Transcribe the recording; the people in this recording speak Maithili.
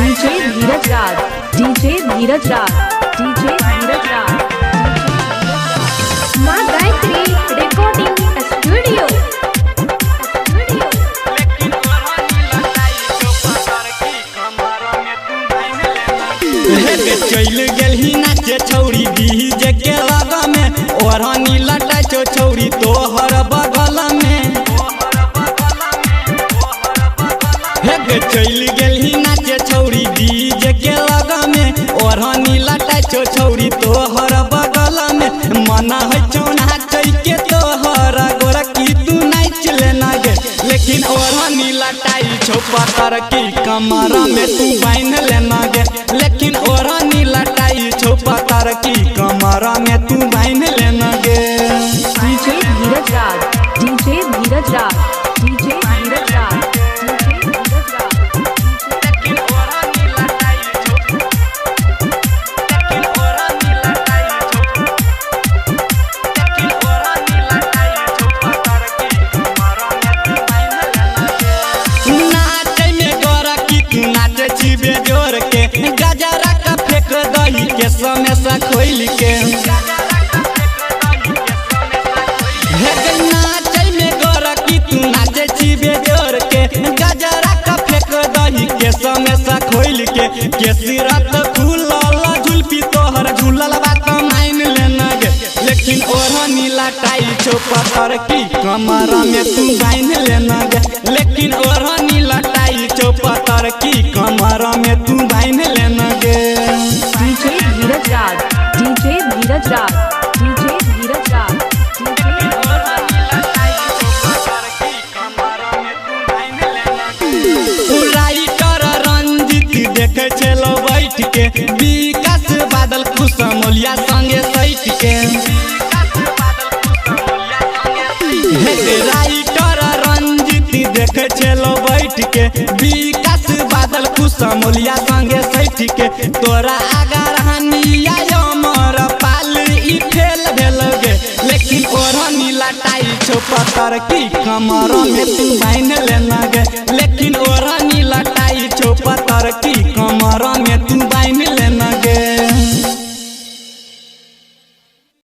DJ Dheeraj Raj, DJ Dheeraj Raj, DJ Dheeraj Raj. Maa Gayatri recording studio. चल गेलही नाचे छौरी डीजे के लग में, ओढ़नी लटाई छौ छौरी तोहर बगल में। हे चल गेलही नाचे छौरी डीजे के लग में, ओढ़नी लटाई छौ छौरी तोहर बगल में। मना है छौ नाचै के तोहर गोरकी तू नाच लेना गे, लेकिन ओढ़नी लटाई छौ पतर की कमर में तू बान्हि लेना गे। लेकिन ओढ़नी लटाई छौ पतर की कमर में तू बान्हि लेना गे। DJ Dheeraj Raj, DJ Dheeraj Raj, DJ Dheeraj Raj, DJ Dheeraj Raj. नाचै में गोरकी तू नाचै छी बेजोर के, गजरा का फेंक दही के समेसा खोलि के। हे नाचै में गोरकी तू नाचै छी बेजोर के, गजरा का फेंक दही के समेसा खोलि के। केसरत खुलल झुलपी तोहर झूलल बात मानि लेना गे, लेकिन ओढ़नी लटाई छौ पतर की कमर में तू बान्हि लेना गे। लेकिन ओढ़नी लटाई छौ पतर की कमर में तू बान्हि लेना गे। DJ Dheeraj Raj, DJ Dheeraj Raj, DJ Dheeraj Raj, DJ writer Ranjit देखे छलो बैठ के, विकास बादल कुसमोलिया संगे सैट के। राइटर रंजित देखे छलो बैठ के, विकास बादल कुसमोलिया संगे सैट के। तोरा आगा रानिया अमर पाल ई फेल भेल गे, लेकिन ओढ़नी लटाई छौ पतर की कमर में तू बान्हि लेना गे। लेकिन ओढ़नी लटाई छौ पतर की कमर में तू